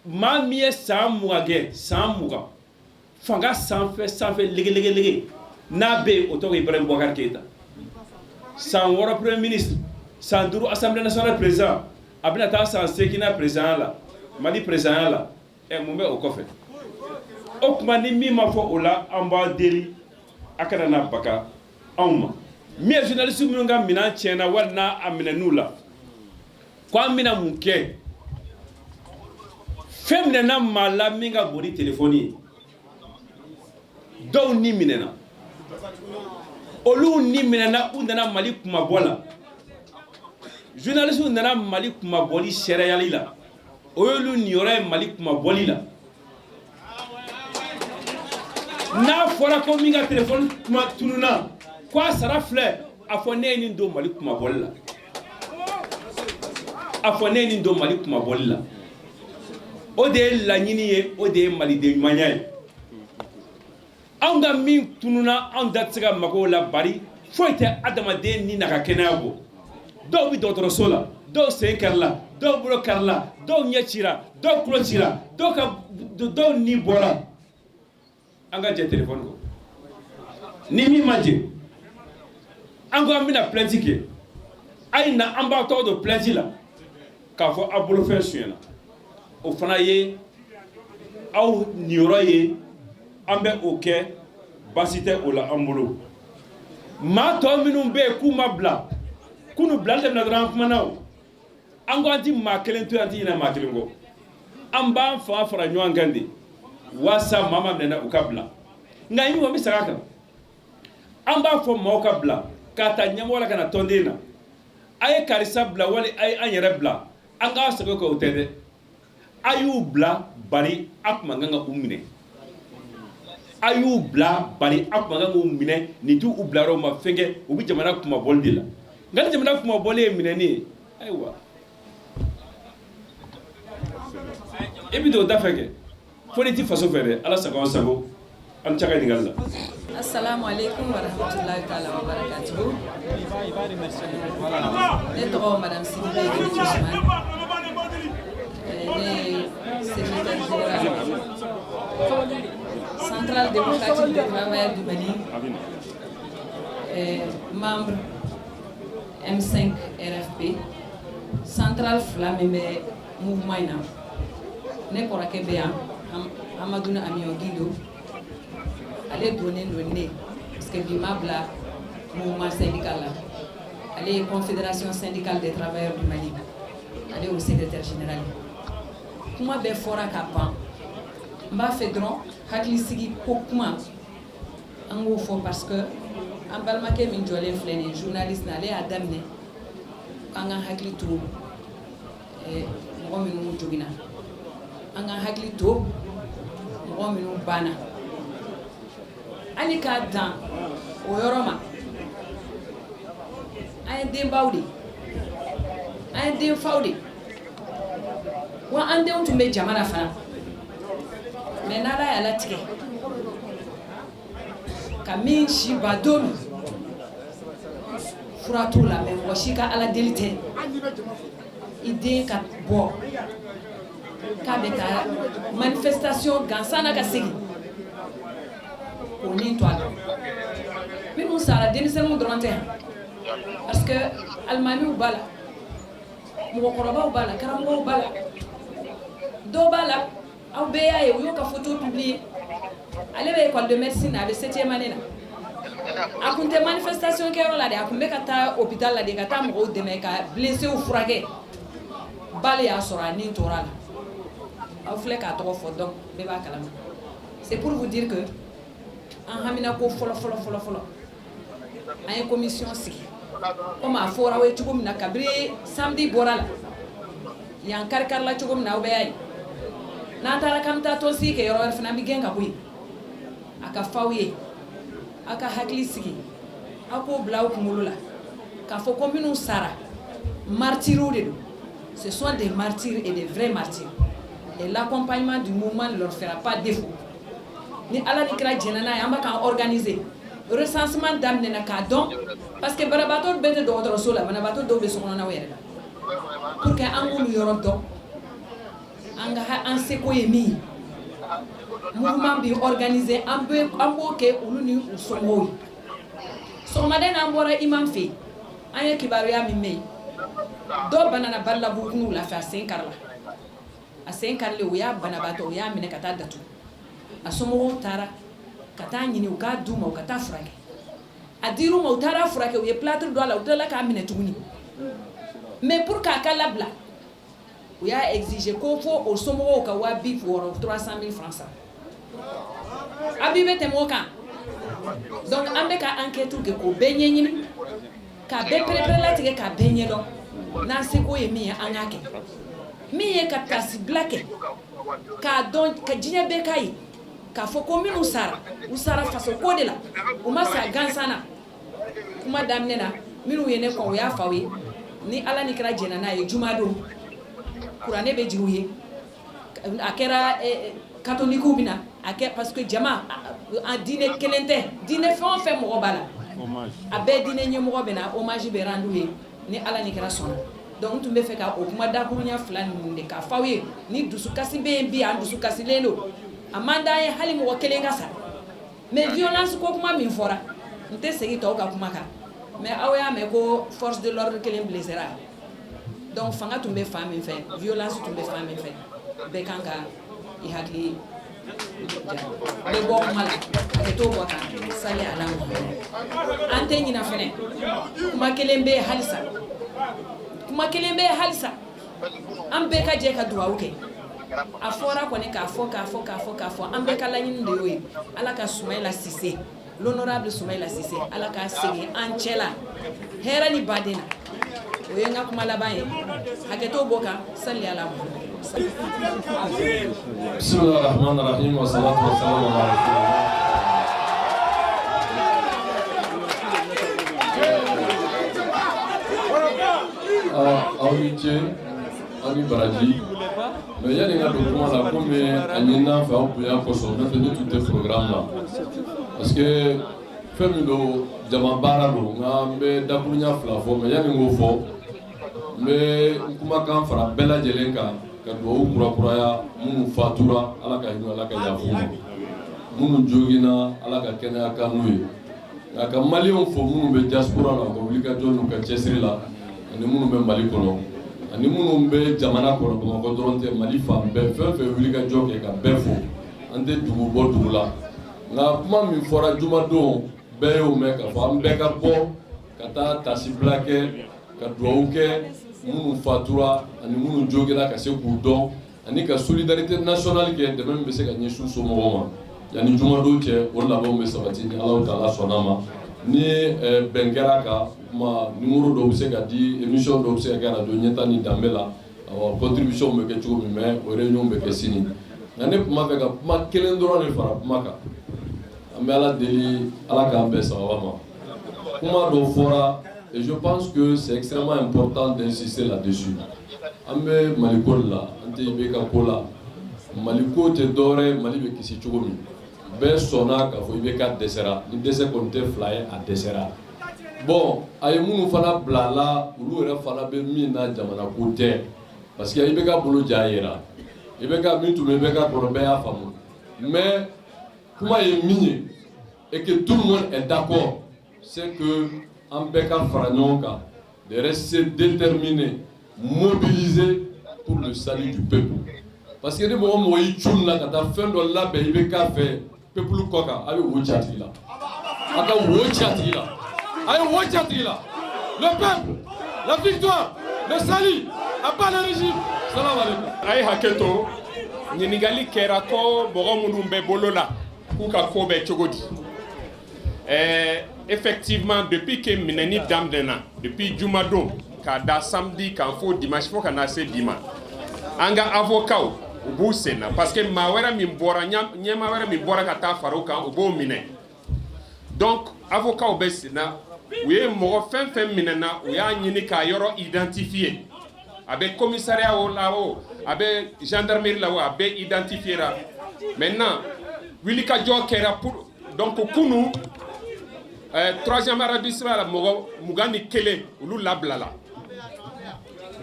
maa min ye san 20 kɛ, san 20 fanga sanfɛ sanfɛ legelege n'a bɛ yen, o tɔgɔ Ibrahim Boubacar Keïta. San 6 premier ministre, san 5 Assemblée nationale président, a bɛna taa san 8 na président la, Mali président la. Ɛ, mun bɛ o kɔfɛ? O tuma ni min ma fɔ o la, an b'a deli a kana na baga anw ma. Min ye journaliste minnu ka minɛn tiɲɛna wali n'a a minɛn'u la, ko an bɛna mun kɛ? Fɛn minɛna maa la min ka bon ni telefɔni ye, dɔw ni minɛna, olu ni minɛna. U nana Mali kumabɔ la, journaliste nana Mali kumabɔli seereyali la, o y'olu niyɔrɔ ye Mali kumabɔli la. N'a fɔra ko min ka telefɔni kuma tununna, ko a sara filɛ, a fɔ ne ye nin don Mali kumabɔli la, a fɔ ne ye nin don Mali kumabɔli la. O de ye laɲini ye, o de ye maliden ɲumanya ye. Anw ka min tununa, anw da tɛ se ka mago la, bari foyi tɛ adamaden ni n'a ka kɛnɛya bɔ. Dɔw bɛ dɔgɔtɔrɔso la, dɔw sen karila, dɔw bolo karila, dɔw ɲɛ cira, dɔw tulo cira, dɔw ka dɔw ni bɔra. An ka jɛ telefɔni kɔ ni min ma jɛ, an ko an bɛna plainte kɛ. A ye na, an b'aw tɔgɔ don plainte la k'a fɔ aw bolofɛn sonyɛna. O fana ye aw niyɔrɔ ye, an bɛ o kɛ, baasi tɛ o la an bolo. Maa tɔ minnu bɛ yen k'u ma bila k'u bilali daminɛ dɔrɔn, an kumana o, an ko an ti maa kelen to yen, an ti ɲinɛ maa kelen kɔ. An b'an fanga fara ɲɔgɔn kan de walasa maa ma minɛ u ka bila. Nka i bɛ segin a kan, an b'a fɔ maaw ka bila k'a ta ɲɛmɔgɔ la ka na tɔnden na. A ye karisa bila wali a ye an yɛrɛ bila, an k'a sɛbɛn kɛ, o tɛ dɛ. A y'u bila, bari a tun man kan ka u minɛ. A y'u bila, bari a tun man kan k'u minɛ. Nin t'u bila yɔrɔ ma fɛn kɛ, u bɛ jamana kumabɔli de la. Nka ni jamana kumabɔli ye minɛni ye, ayiwa, i bɛ don o da fɛ kɛ fo n'i ti faso fɛ dɛ. Ala sago, an sago. An ca ka ɲininkali la. Assalamu alaikum wa rahmatullahi ta'ala wa barakatuhu. Ne tɔgɔ Madame Sidibe Gini Ousmane. Ne ye secrétaire général Centrale démocratique des travailleurs du Mali, membre M5 RFP, centrale fila min bɛ mouvement in na. Ne kɔrɔkɛ bɛ yan, Hamadou Amion Guindo. Ale donnen don ne parce que bi ma bila mouvement syndical la. Ale ye Confédération syndicale des travailleurs du Mali, ale y'o secrétaire général ye. Kuma bɛɛ fɔra ka ban. N b'a fɛ dɔrɔn hakilisigi ko kuma, an k'o fɔ, parce que an balimakɛ min jɔlen filɛ nin ye, journaliste, ale y'a daminɛ an ka hakili to mɔgɔ minnu joginna, an ka hakili to mɔgɔ minnu banna. Hali k'a dan o yɔrɔ ma, an ye denbaw de, an ye denfaw de wa, an denw tun bɛ jama na fana. Mais n'Ala y'a latigɛ Ka min si ba don min, fura t'o la, mais mɔgɔ si ka Ala deli tɛ i den ka bɔ k'a bɛ taa manifestation gansan na ka segin k'o ni to a la. Minnu sara, denmisɛnninw dɔrɔn tɛ, parce que alimamiw b'a la, mɔgɔkɔrɔbaw b'a la, karamɔgɔw b'a la, dɔw b'a la. Aw bɛɛ y'a ye, u y'o ka photo publier. Ale bɛ école de médecine na, a bɛ septième année na. A kun tɛ manifestation kɛyɔrɔ la dɛ, a kun bɛ ka taa hôpital la de ka taa mɔgɔw dɛmɛ ka blessés furakɛ. Balle y'a sɔrɔ, a ni tora la. Aw filɛ k'a tɔgɔ fɔ, donc bɛɛ b'a kalama. C'est pour vous dire que an hamina ko fɔlɔ fɔlɔ fɔlɔ fɔlɔ, an ye commission sigi komi a fɔra aw ye cogo min na. Kabini samedi bɔra la yan, kari karila cogo min na, aw bɛɛ y'a ye. N'an taara k'an bɛ taa tɔnsigi kɛ yɔrɔ wɛrɛ fana, an bɛ gɛn ka bɔ yen. A ka f'aw ye, aw ka hakili sigi, aw k'o bila aw kunkolo la k'a fɔ ko minnu sara, martyrs de don. Ce sont des martyrs et des vrais martyrs, et l'accompagnement du mouvement ne leur fera pas défaut. Ni Ala ni kira jɛnna n'a ye, an bɛ k'an organiser. Recensement daminɛna k'a dɔn, parce que banabaatɔ bɛɛ tɛ dɔgɔtɔrɔso la, banabaatɔ dɔw bɛ sokɔnɔnaw yɛrɛ la, pour que an k'olu yɔrɔ dɔn, an ka an seko ye min ye. Mouvement bi organiser, an bɛ an b'o kɛ olu ni u somɔgɔw ye. Sɔgɔmada in na, an bɔra imam fɛ yen, an ye kibaruya min mɛn, dɔ banana Balabugu la fɛ, a sen karila. A sen karilen, u y'a banabaatɔ, u y'a minɛ ka taa datugu. A somɔgɔw taara ka taa ɲini u k'a d'u ma, u ka taa furakɛ. A dir'u ma, u taara furakɛ, u ye plâtre don a la, u tilala k'a minɛ tuguni. Mais pour k'a ka labila, u y'a exiger ko fo o somɔgɔw ka 60.000, 300 000 francs sara. A b'i bɛ tɛmɛ o kan. Donc an bɛ ka enquête kɛ k'o bɛɛ ɲɛɲini, k'a bɛɛ pɛrɛpɛrɛlatigɛ, k'a bɛɛ ɲɛdɔn. N'an seko ye min ye, an k'a kɛ. Min ye ka tasibila kɛ k'a dɔn, ka diɲɛ bɛɛ k'a ye k'a fɔ ko minnu sara, u sara faso ko de la, u ma sa gansan na. Kuma daminɛ na, minnu ye ne kɔn, o y'a fɔ aw ye. Ni Ala ni kɛra jɛnna n'a ye, jumadon kuranɛ bɛ jigin u ye. A kɛra catholique bɛ na a kɛ, parce que jama a diinɛ kelen tɛ, diinɛ fɛn o fɛn mɔgɔ b'a la, a bɛɛ diinɛ ɲɛmɔgɔ bɛ na, hommage bɛ rendu ye ni Ala ni kɛra sɔnna. Donc n tun bɛ fɛ ka o kuma dakurunya fila ninnu de k'a fɔ aw ye. Ni dusukasi bɛ yen bi, an dusukasilen don, a man d'an ye hali mɔgɔ kelen ka sa. Mais violence ko kuma min fɔra, n tɛ segin tɔw ka kuma kan, mais aw y'a mɛn ko force de l'ordre kelen blessera. Donc fanga tun bɛ fan min fɛ, violence tun bɛ fan min fɛ, bɛɛ kan ka i hakili ja. N bɛ bɔ kuma la, hakɛ t'o bɔ kan. Sali ala Muhammed. An tɛ ɲina fɛnɛ, kuma kelen bɛ yen halisa, kuma kelen bɛ yen halisa, an bɛɛ ka jɛ ka dugawu kɛ. A fɔra kɔni k'a fɔ, k'a fɔ, k'a fɔ, k'a fɔ, an bɛɛ ka laɲini de y'o ye: Ala ka Sumayila Sise, l'honorable Sumayila Sise, Ala k'a segin an cɛ la hɛrɛ ni baden na. O ye n ka kuma laban ye. Hakɛ t'o bɔ kan. Sali ala Muhammed. بسم الله الرحمن الرحيم والصلاة والسلام على رسول الله. Aw ni ce, aw ni baraji. Mais yani n ka don kuma la, komi a ɲinina an fɛ aw bonya kosɔn, n'o tɛ ne tun tɛ programme la, parce que fɛn min don, jama baara don. Nka n bɛ dakurunya fila fɔ. Mais yani n k'o fɔ, n bɛ n kumakan fara bɛɛ lajɛlen kan ka dugawu kurakuraya. Minnu fatura, Ala ka hinɛ, Ala ka yafa u ma. Minnu joginna, Ala ka kɛnɛya kan n'u ye. Nka ka Maliyɛnw fo, minnu bɛ diaspora la, u ka wulikajɔ n'u ka cɛsiri la, ani minnu bɛ Mali kɔnɔ, ani minnu bɛ jamana kɔnɔ, Bamakɔ dɔrɔn tɛ, Mali fan bɛɛ, fɛn fɛn wulikajɔ kɛ, ka bɛɛ fo. An tɛ dugu bɔ dugu la. Nka kuma min fɔra jumadon, bɛɛ y'o mɛn k'a fɔ an bɛɛ ka bɔ ka taa tasibila kɛ, ka dugawu kɛ minnu fatura ani minnu joginna, ka se k'u dɔn, ani ka solidarité nationale kɛ, dɛmɛ min bɛ se ka ɲɛsin u somɔgɔw ma. Yanni jumadon cɛ, o labɛnw bɛ sabati ni Alahu taala sɔnna ma. Ni bɛn kɛra kan, kuma numéro dɔw bɛ se ka di, émission dɔw bɛ se ka kɛ radio Ɲɛta ni Danbe la, awɔ, contribution bɛ kɛ cogo min. Mais o réunion bɛ kɛ sini. Nka ne tun b'a fɛ ka kuma kelen dɔrɔn de fara kuma kan. An bɛ Ala deli, Ala k'an bɛn sababa ma. Kuma dɔ fɔra et je pense que c'est extrêmement important d'insister là-dessus. An bɛ Mali ko de la, an tɛ IBK ko la. Mali ko tɛ dɔwɛrɛ ye, Mali bɛ kisi cogo min. Bɛɛ sɔnna k'a fɔ IBK dɛsɛra. Ni dɛsɛ kɔni tɛ fila ye, a dɛsɛra. Bon, a ye minnu fana bila a la, olu yɛrɛ fana bɛ min na, jamana ko tɛ, parce que IBK bolo ja yera. IBK min tun bɛ IBK kɔrɔ, bɛɛ y'a faamu. Mais kuma ye min ye et que tout le monde est d'accord, c'est que an bɛɛ ka fara ɲɔgɔn kan, de rester déterminé, mobilisé pour le salut du peuple, parce que ni mɔgɔ mɔgɔ y'i cun na ka taa fɛn dɔ labɛn IBK fɛ peuple kɔ kan, a bɛ wo ci a tigi la. A ka wo ci a tigi la, a ye wo ci a tigi la. Le peuple, la victoire, le salut, à bas le régime. Salam alaikum. A ye hakɛ to, ɲininkali kɛra ko mɔgɔ minnu bɛ bolo la, k'u ka ko bɛ cogo di? Effectivement, depuis que minɛni daminɛna, depuis jumadon k'a da samedi kan fo dimanche, fo ka na se bi ma, an ka avocat u b'u sen na, parce que maa wɛrɛ min bɔra, ɲɛmaa wɛrɛ min bɔra ka taa fara u kan, u b'o minɛ. Donc avocat bɛ sen na. U ye mɔgɔ fɛn fɛn minɛna, u y'a ɲini k'a yɔrɔ identifier. A bɛ commissariat o la o, a bɛ gendarmerie la o, a bɛ identifier la. Maintenant, wulikajɔ kɛra pour donc kunu, troisième arrondissement la, mɔgɔ 21, olu labilala.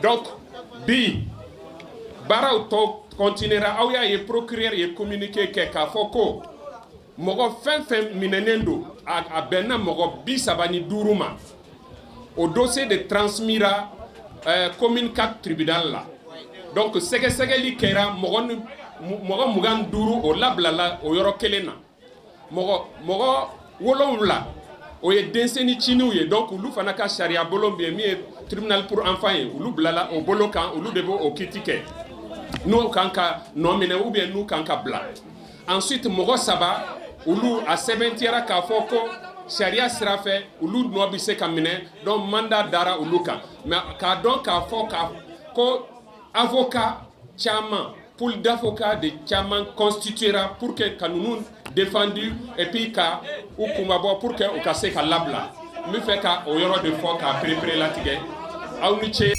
Donc bi baaraw tɔ continuera. Aw y'a ye, procureur ye communiqué kɛ k'a fɔ ko mɔgɔ fɛn fɛn minɛnen don, a bɛnna mɔgɔ 35 ma. O dossier de transmira commune 4 tribunal la. Donc sɛgɛsɛgɛli kɛra, mɔgɔ ni mɔgɔ 25, o labilala o yɔrɔ kelen na. Mɔgɔ wolonwula, o ye denmisɛnnin ciniw ye. Donc olu fana ka sariya bolo bɛ yen, min ye tribunal pour enfants ye, olu bilala o bolo kan. Olu de b'o o kiti kɛ, n'o kan ka nɔ minɛ ou bien n'u kan ka bila. Ensuite, mɔgɔ saba, olu a sɛbɛntiyara k'a fɔ ko sariya sira fɛ, olu nɔ bɛ se ka minɛ. Donc mandat dara olu kan. Mais k'a dɔn k'a fɔ ka ko avocat caman, pool d'avocats de caman constituera pour que ka ninnu défendu et puis ka u kunmabɔ pour que u ka se ka labila. N bɛ fɛ ka o yɔrɔ de fɔ k'a perepere latigɛ. Aw ni ce.